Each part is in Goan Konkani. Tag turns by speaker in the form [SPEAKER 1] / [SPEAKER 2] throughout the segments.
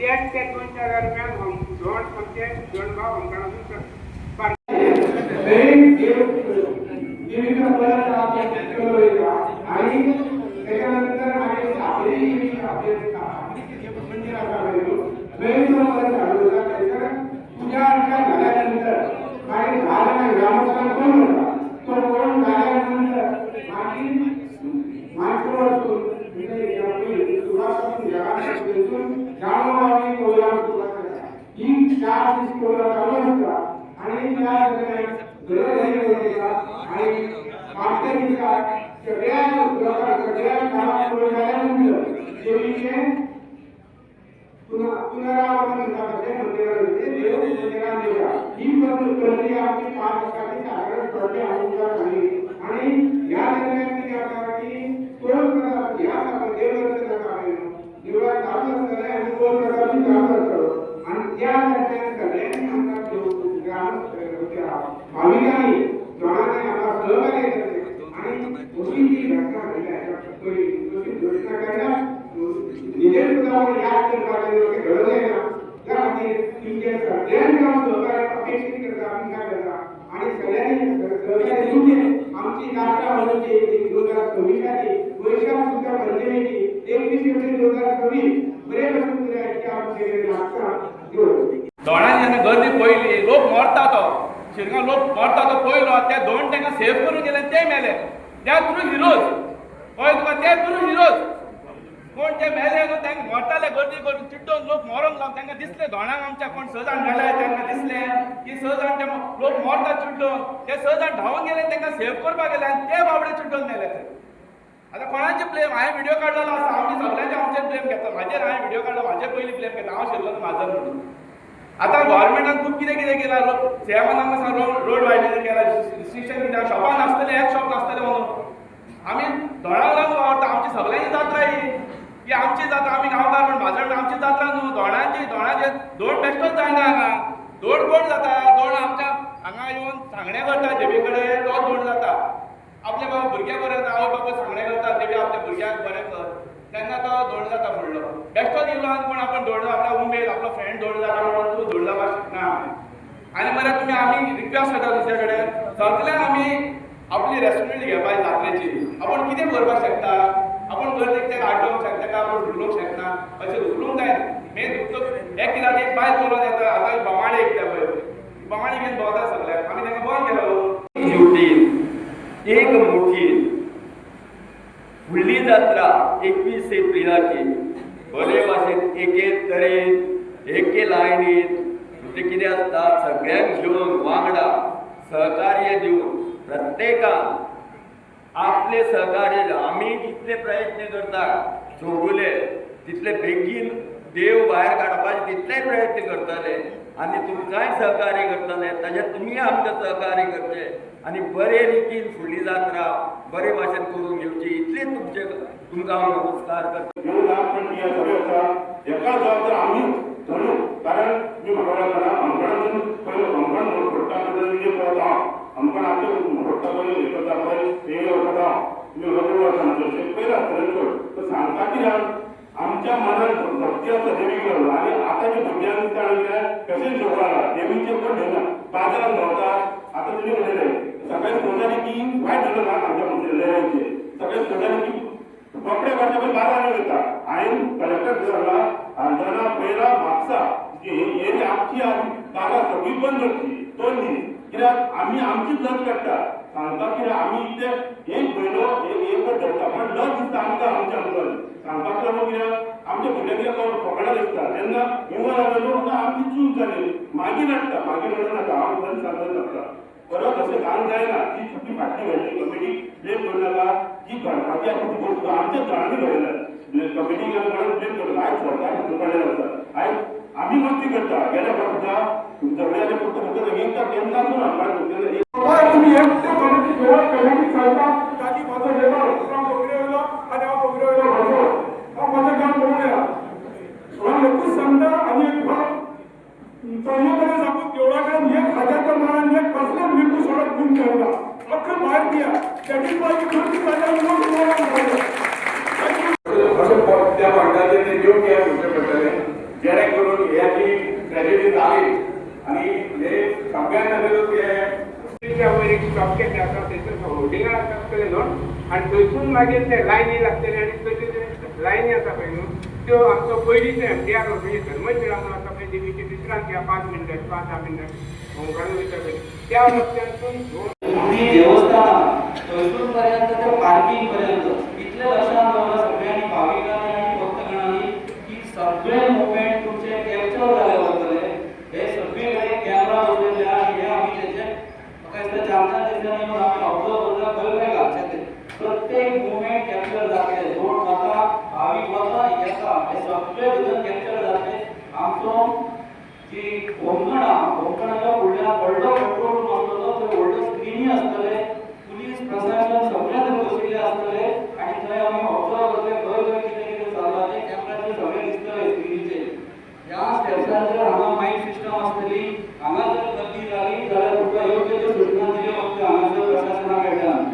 [SPEAKER 1] 1.5 ते 2च्या दरम्यान धोंड, आमचे धोंड भाव होमखणातून. देवीचा परत वयता आणि त्याच्यानंतर मागीर सातेरी देवीची आपले मंदिर आसा पळय न्हू, थंय तो परत चालू जाता. थंयसर पुजा अर्चा जाल्यानंतर मागीर 10 जाणां ग्रामस्थांक कोण जाता, तो कोण जाल्यानंतर मागीर माटोळ वचून, म्हणजे सुभाष थंयसून गांवोगावी प्रोग्राम सुरवात जाता. ही 4 दीस प्रोग्राम चालू आसता आणि त्या दरम्यान घरोघरी वयता आणि पांचव्या दिसा सगळ्या लोकांक सगळ्या कामां करून जाल्या नंतर देवीचे पुनरावर्तन म्हणटा तशें मंदिरात देव मंदिरात येता. ही प्रक्रिया आमची 5 दिसांची सादारण थोडे हांव तुमकां सांगली. आनी ह्या दरम्यान कितें जाता की कोण प्रकार ह्या आसा, देवदर्शन जाता पळय न्हू, देवळांत चालू आसतलें आनी कोण प्रकार बी चालू आसतलो. आनी त्या दरम्यान सगळ्यांनी आमकां ग्राम भाविकांनी दोणांनी आमकां सहकार्य करचें आनी अशी जी घटना घडल्या पयलीं, तशी घटना केन्ना निजेर सुद्दां आमी याद करपाचें अशें घडोवंक जायना. त्या खातीर तुमचें सगळ्यांनी हांव सहकार्य अपेक्षीत करता, आमकां करता आणि सगळ्यांनी सहकार्य दिवचें. आमची जात्रा म्हणून 2026ची वैशाख शुद्ध पंचमीची 21 एप्रिल 2026 बरे भशेन करूया आमचे मागता देव.
[SPEAKER 2] दोणांनी जेन्ना गर्दी पळयली, लोक मरता तो शिरगांव लोक मरता तो पळयलो, ते दोन तांकां सेव करून गेले, ते मेले. ते ट्रू हिरोज, कळ्ळें तुका? ते ट्रू हिरोज. कोण ते मेले न्हू, तांकां मरताले गर्दी करून चिड्डोन लोक मरोंक लागलो. तांकां दिसले दोणांक आमच्या कोण 6 जाण मेले. तांकां दिसले की 6 जाण ते लोक मरता चिड्डोन, ते 6 जाण धांवून गेले, तांकां सेव करपाक गेले आनी ते बाबडे चिड्डोन मेले ते. आतां कोणाचे ब्लेम? हांवें व्हिडिओ काडलेलो आसा. आमी सगळ्यांचे आमचेर ब्लेम घेता. म्हाजेर हांवें व्हिडिओ काडलो, म्हाजेर पयलीं ब्लेम घेता, हांव शिरलो म्हाजन म्हणून. आतां गव्हर्मेंटान खूब कितें कितें केलां. लोक सीएमान आमकां रोड वायडनिंग केला, रिस्ट्रिक्शन कितें, शॉपां नासतलें, एक शॉप नासतलें म्हणून. आमी दोणांक लागून वावरता. आमची सगळ्यांची जात्रा ही, ही आमची जात्रा. आमी गांवकार म्हण म्हाजण आमची जात्रा न्हू दोणांची. दोणाचे दोण बेश्टोच जायना हांगा. दोण कोण जाता? दोण आमच्या हांगा येवन सांगणें करता देवी कडेन, तो दोण जाता. आपल्या बाबा भुरग्याक बरें, आवय बापूय सांगणें करता, देवी आपल्या भुरग्याक बरें कर, तेन्ना तो दोण जाता फुडलो. बेश्टोच येयलो आनी कोण आपण दोण, आपल्या उमेद आपलो फ्रेंड दोण जाला म्हणून तूं दोण जावपाक शकना. आनी मरे तुमी, आमी रिक्वेस्ट करता तुमच्या कडेन, सगळ्यांक आमी आपली रेस्पॉन्सिबिलिटी घेवपाक जात्रेची. आपूण कितें करपाक शकता, आपूण गर्देक तेका आडोवंक शकता काय आपूण धुकलूंक शकना, अशें धुकलूंक जायना. मेन धुकलो एक कितें, एक बायल चलोवन येता. आतां बोमाडे विकता पळय, बोमाडे घेवन भोंवता सगळ्याक. आमी तांकां बंद केलो.
[SPEAKER 3] ज्योतीन एक मुठीन फुडली जात्रा 21 एप्रिलाची बरे भाशेन एके तरेन एके लायनीन, म्हणजे कितें आसता, सगळ्यांक घेवन वांगडा सहकार्य दिवन प्रत्येकान आपले सहकार्य. आमी जितले प्रयत्न करता चौगुले, तितले बेगीन देव भायर काडपाचे तितले प्रयत्न करतले आनी तुमकांय सहकार्य करतले. ताजें तुमी आमकां सहकार्य करचें आनी बरे रितीन फुडली जात्रा बरे भाशेन करून घेवची, इतले तुमचे तुमकां हांव नमस्कार करता.
[SPEAKER 4] देव ना, पण ती सगळें आसा एका जबाबदार आमी धरू, कारण मी म्हाका वळखना. होमखणातून पयलो होमखण फोडटा म्हणजे पळयता हांव. होमखण आमचें फोडटा पळय, हे करता पळय, ते वळखता हांव. तुमी वगैरे वळखना, चडशें पयलें आसतलें चड. तर सांगता कित्याक, आमच्या मनात भक्ती आसा देवीक लागून. आनी आतांच्या भुरग्यांक दिसता कितें फॅशन शो जाला, देवीचें कोण घेना, बाजारात भोंवता. आतां तुमी म्हणलें सकाळी फोन जाली की वायट जालो ना. आमच्या लेऱ्यांचे सकाळी फोन जाली की कपडे काडचे पळय, बाजारात वयता. हांवें कलेक्टर सांगला, आंदोलना पयला म्हापसा ही आमची बाजार सगळी बंद करची 2 दीस. कित्याक आमी आमचीच लज काडटा. सांगता कित्याक, आमी इतले एक म्हयनो एक एक धरता, पण लज दिसता आमकां आमच्या आमकां सांगपाक लागून. कित्याक आमच्या भुरग्यांक कितें फकाणां दिसता तेन्ना उमर जालो म्हणटा आमची चूक जाली, मागीर रडटा. मागीर रडूं नाका, हांव खरें सांगत नाका. परत अशें घाण जायना. जी चुकी फाटली घडली, कमिटीक ब्लेम करूं नाका. जी घडपाची आसा ती गोश्ट आमच्याच घरांनी घडयल्या. कमिटीक आमी कोणाक ब्लेम करूं. आयज सरकार भितर पडलेलें आसा. आयज आमी मस्ती करता. गेल्या फावट सुद्दां झगड्याचे फक्त फक्त एकदा केन्नाच हांगा.
[SPEAKER 5] तुम्ही एकटे कमिटी घेवन कमिटी चलता ताकी म्हाजो वेव्हार हांव कोंकणी वयलो आनी हांव कोंकणी वयलो भाजो. हांव म्हजें काम पळोवया. हांव एकूच सांगता आनी एक चलयो कडेन सांगू, देवळा कडेन एक खात्याच्या मानान एक कसलें लिंबू सोडप गुण करता, अख्खं भायर दिया. सॅटिस्फाय की दोन
[SPEAKER 6] अशें त्या पॉयंटाचेर ते योग्य म्हणचें पडटलें. जेणे करून
[SPEAKER 2] ट्रेजेडी जाली आनी हे सगळ्यांना
[SPEAKER 1] वयर एक स्टॉप केल्ले आसा, थंयसर होर्डिंगां आसतले दोन आनी थंयसून मागीर ते लायनी लागतले आनी थंयसर लायनी आसा पळय न्हू त्यो आमचो पयलींचो एमटीआर रोड म्हणजे धर्मशिळा म्हणून आसा पळय देवीची विश्रांती 5 मिनटां 5-10 मिनटां होमखण वयता पळय त्या रस्त्यातून
[SPEAKER 6] मोठी देवस्थानां थंयसून पर्यंत ते पार्किंग पर्यंत इतले लक्षात दवरला सगळ्यांनी भाविकांनी आनी भक्तगणांनी की सगळे मुवमेंट तुमचे कॅप्चर जाले वतले. हे सगळे कडेन कॅमेरा बसलेले आनी हे आमी तेचे म्हाका दिसता 4-4 दिसांनी येवन आमी ऑब्जर्व करता खंय खंय घालचे ते प्रत्येक मुवमेंट कॅप्चर जातले. कोण वता, भावीक वता येता हे सगळे भितर कॅप्चर जातले. आमचो जी होमखण आहा, होमखणाच्या फुडल्यान व्हडलो कंट्रोल रूम आसतलो, थंय व्हडलो स्क्रिनी आसतले, पुलीस प्रशासन सगळे थंय बशिल्ले आसतले आनी थंय आमी ऑब्जर्व करतले खंय खंय कितें कितें चल्लां तें कॅमेराचेर सगळें दिसतलें स्क्रिनीचेर. ह्या स्टेप्सांचेर हांगा मायक सिस्टम आसतली. हांगा जर गर्दी जाली जाल्यार तुमकां योग्य त्यो सूचना दिल्यो वतल्यो हांगासर प्रशासना कडल्यान.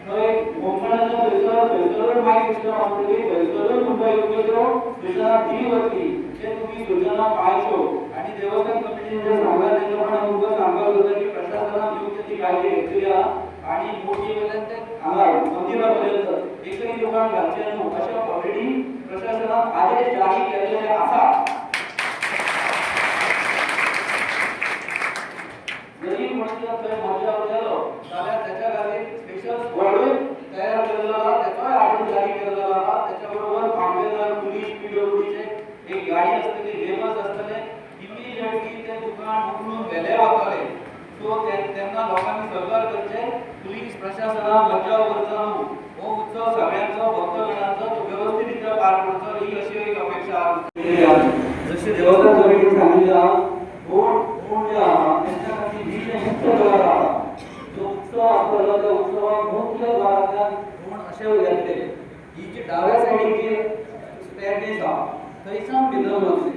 [SPEAKER 6] थंय होमखणाच्या थंयसरूय मायक सिस्टम आसतली, थंयसरूय तुमकां योग्य त्यो सूचना दिली वतली. ते तुमी सूचना पाळच्यो. आनी देवस्थान कमिटीन जे सांगलां तेच्या प्रमाणे तुमकां सांगपाक सोदता की प्रशासनान योग्य ती काळजी घेतली आहा आनी मोठी वयल्यान ते हांगा मंदिरा पर्यंत एकही दुकान घालचें न्हू अशें ऑलरेडी प्रशासनान आदेश जारी केल्ले आसा. जरी कोणी जर थंय मज्जा गेलो जाल्यार त्याच्या खातीर स्पेशल स्क्वॉडूय तयार केल्लो आहा, तेचोय आदेश जारी केल्लो आहा. त्याच्या बरोबर मामलेदार, पुलीस, पीडब्ल्यूडीचे एक गाडी आसतली, लेबर्स आसतले, इमिजिएटली ते दुकान उखलून व्हेले वतले. सो तेन्ना लोकांनी सहकार करचे, पुलीस प्रशासनाक बचाव करचो न्हू. हो उत्सव सगळ्यांचो, भक्तगणांचो, तो व्यवस्थित रित्या पार पडचो ही अशी एक अपेक्षा आहा. जशी देवस्थान कमिटीन सांगिल्लें आहा, कोण कोण जे आहा तेंच्या खातीर ही जे मुख्य द्वार आहा, जो उत्सव आसतलो त्या उत्सवाक मुख्य द्वारांतल्यान कोण अशे येतले. ही जी डाव्या सायडीक जी स्टेअरकेस आहा थंयच्यान भितर वतले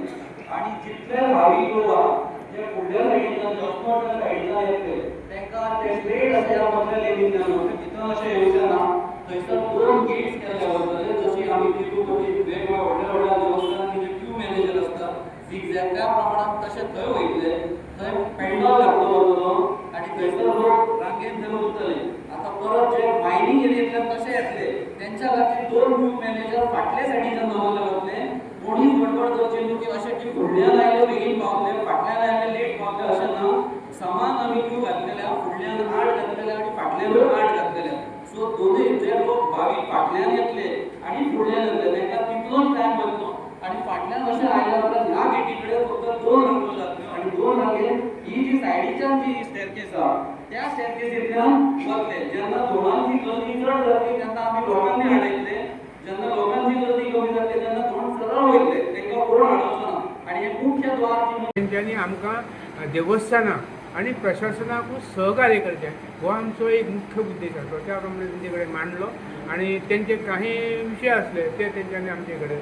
[SPEAKER 6] आनी जितले भावीक लोक आहा जे फुडल्या सायडींतल्यान जसमतच्या सायडींतल्यान येतले तांकां ते स्ट्रेट अशे ह्या मदल्या लेनींतल्यान वतले, भितर अशें येवचें ना. थंयसर 2 गेट्स केल्ले वतले, जशी आमी तिरुपती वेगवेगळ्या व्हडल्या व्हडल्या देवस्थानांनी जे क्यू मॅनेजर आसता झिगझॅग त्या प्रमाणात तशें थंय वयतले. थंय पेंडॉल घातलो वतलो आनी थंयसर लोक रांगेन थंय उरतले. आतां परत जे मायनींग एरियेंतल्यान कशे येतले तेंच्या खातीर 2 क्यू मॅनेजर फाटल्या सायडीच्यान दवरले वतले. कोणीच गडबड करची न्हू की अशें की फुडल्यान आयले बेगीन पावतले, फाटल्यान आयले लेट पावतले अशें ना. समान आमी क्यू घातलेल्या, फुडल्यान 8 घातलेल्या आनी फाटल्यानूय 8 घातलेल्या. सो दोनूय जे लोक भावीक फाटल्यान येतले आनी फुडल्यान येतले तांकां तितलोच टायम वतलो. आनी फाटल्यान अशें आयल्या उपरांत ह्या गेटी कडेन फक्त 2 रांगो जातल्यो आनी 2 रांगेन ही जी सायडीच्यान जी स्टेरकेस आहा त्या स्टेरकेसींतल्यान वतले. जेन्ना धोणांची गर्दी चड जातली तेन्ना आमी लोकांनी हाडयतले, जेन्ना लोकांची गर्दी कमी जातली तेन्ना धोण सरळ वयतले, तांकां कोण हाडवचो ना. आनी हें मुख्य द्वार जी
[SPEAKER 1] तेंच्यांनी आमकां देवस्थानाक आनी प्रशासनाकूय सहकार्य करचें हो आमचो एक मुख्य उद्देश आसलो. त्या प्रमाणे तेंचे कडेन मांडलो आनी तेंचे काही विशय आसले ते तेंच्यांनी आमचे कडेन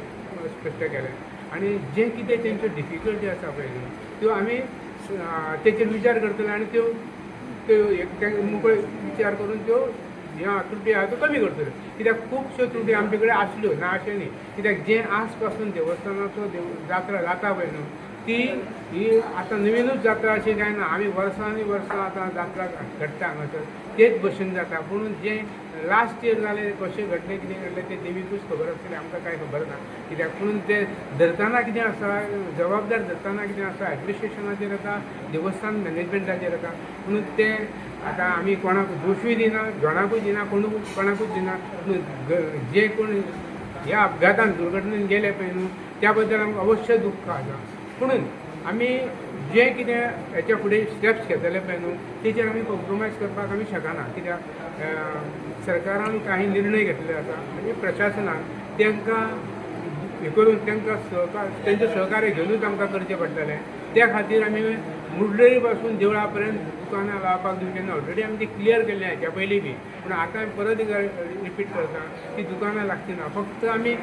[SPEAKER 1] स्पश्ट केले आनी जे कितें तेंच्यो डिफिकल्टी आसा पळय न्हू त्यो आमी तेचेर विचार करतले आनी त्यो त्यो एक मुखार विचार करून त्यो ह्या त्रुटी आहा त्यो कमी करतले. कित्याक खुबश्यो त्रुटी आमचे कडेन आसल्यो ना अशें न्ही, कित्याक जें आज पासून देवस्थानाचो जात्रा जाता पळय न्हू ती ही आतां नवीनूच जात्रा अशी जायना. आमी वर्सांनी वर्सां आतां जात्रा घडटा हांगासर तेच भशेन जाता, पूण जें लास्ट इयर जालें कशें घडलें कितें घडलें तें देवीकूच खबर आसतलें, आमकां कांय खबर ना. कित्याक पूण तें धरतना कितें आसा, जबाबदार धरतना कितें आसा, एडमिनिस्ट्रेशनाचेर आसा, देवस्थान मॅनेजमेंटाचेर आसा. पूण तें आतां आमी कोणाक दोशूय दिना, कोणाकूय दिना, कोणाकूच दिना. पूण जे कोण ह्या अपघातान दुर्घटनेन गेले पळय न्हू त्या बद्दल आमकां अवश्य दुख्ख आसा. पुणून आमी जें कितें हेच्या फुडें स्टेप्स घेतले पळय न्हू तेचेर आमी कॉम्प्रोमायज करपाक आमी शकना. कित्याक सरकारान काही निर्णय घेतले आसा आनी प्रशासनान तांकां हें करून तांकां सहकार तेंचें सहकार्य घेवनूच आमकां करचें पडटलें. त्या खातीर आमी मुडलरी पासून देवळा पर्यंत दुकानां लावपाक दिवचें ना. ऑलरेडी आमी ती क्लियर केल्लें हाच्या पयलीं बी, पूण आतां आमी परत एकदां रिपीट करता ती दुकानां लागची ना. फक्त आमी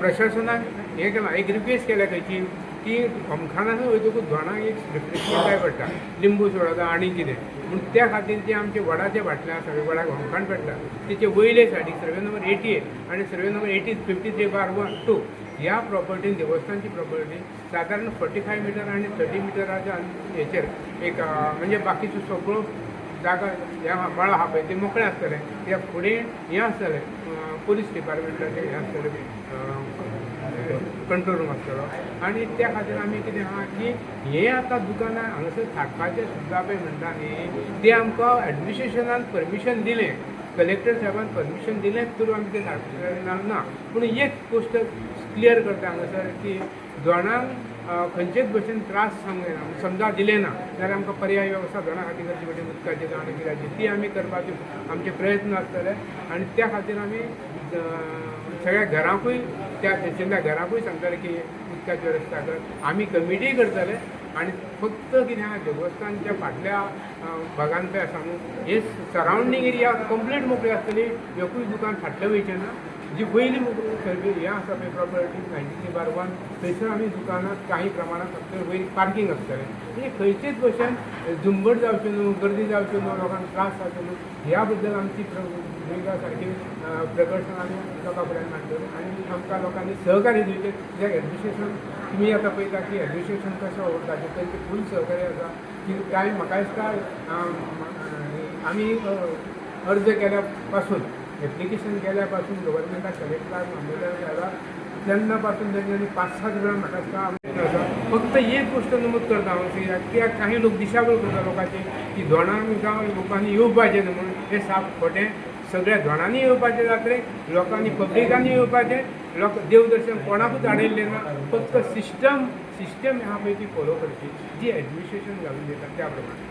[SPEAKER 1] प्रशासनाक हें केलां, एक रिक्वेस्ट केल्या खंयची की होमखणान वयतकूच धोणाक एक रिफ्रेशमेंट जाय पडटा, लिंबू सोडा आनी कितें म्हूण त्या खातीर जे आमचे वडाचे भाटलें आसा, वडाक होमखण पेटता तेचे वयले सायडीक सर्वे नंबर 88 आनी सर्वे नंबर 53/1 2 ह्या प्रॉपर्टीन, देवस्थानची प्रॉपर्टी सादारण 45 मिटर आनी 30 मिटराच्या हेचेर एक म्हणजे बाकीचो सगळो जागा हें आहा, मळ आहा पळय, तें मोकळें आसतलें. कित्याक फुडें हें आसतलें, पुलीस डिपार्टमेंटाचें हें आसतलें, कंट्रोल रूम आसतलो. आनी त्या खातीर आमी कितें आहा की हें आतां दुकानां हांगासर थाटपाचें सुद्दां पळय म्हणटा न्ही, तें आमकां एडमिनिस्ट्रेशनान परमिशन दिलें, कलेक्टर साहेबान परमिशन दिलें तर आमी तें थाटपाक ना. पूण एक गोश्ट क्लियर करता हांगासर की दोणांक खंयचेच भशेन त्रास सांगूं येना. समजा दिलें ना जाल्यार आमकां पर्याय वेवस्था दोणा खातीर करची पडटली, उदकाची जावं आनी कित्याची, ती आमी करपाचे आमचे प्रयत्न आसतले. आनी त्या खातीर आमी सगळ्या घरांकूय, त्या थंयसरल्या घरांकूय सांगतले की उदकाची वेवस्था कर. आमी कमिटीय करतले. आनी फक्त कितें आहा, देवस्थानच्या फाटल्या भागान पळय आसा न्हू, हे सरावंडींग एरिया कंप्लीट मोकळी आसतली, एकूय दुकान फाटलें वयचें ना. जी पयली सर्वे हें आसा पळय प्रॉपर्टी 93/1, थंयसर आमी दुकानां काही प्रमाणांत फक्त वयर पार्कींग आसतलें. म्हणजे खंयचेच भशेन झुंबड जावचें न्हू, गर्दी जावची न्हू, लोकांक त्रास जावचो न्हू, ह्या बद्दल आमची भुमिका सारकी प्रकर्शन आमी लोकां फुड्यान मांडटले. आनी आमकां लोकांनी सहकार्य दिवचें. कित्याक एडमिनिस्ट्रेशन तुमी आतां पळयता की एडमिनिस्ट्रेशन कशें उरता तांचे फूल सहकार्य आसा की कांय म्हाका दिसता आमी अर्ज केल्या पासून, एप्लिकेशन केल्या पासून गव्हर्मेंटाक, कलेक्टराक, मामलेदार साहेबाक, तेन्ना पासून तेंच्यांनी 5-7 वेळा म्हाका दिसता आमी आसा. फक्त एक गोश्ट नमूद करता हांव कित्याक काही लोक दिशाभूल करता लोकांची की दोणां गांव लोकांनी येवपाचें न्हू म्हणून, हें साप खोटें. सगळ्या दोणांनी येवपाचें जात्रेक, लोकांनी पब्लिकांनी येवपाचें, लोक देवदर्शन कोणाकूच आडयल्लें ना. फक्त सिस्टम आहा पळय ती फॉलो करची, जी एडमिनिस्ट्रेशन घालून दिता त्या प्रमाणे.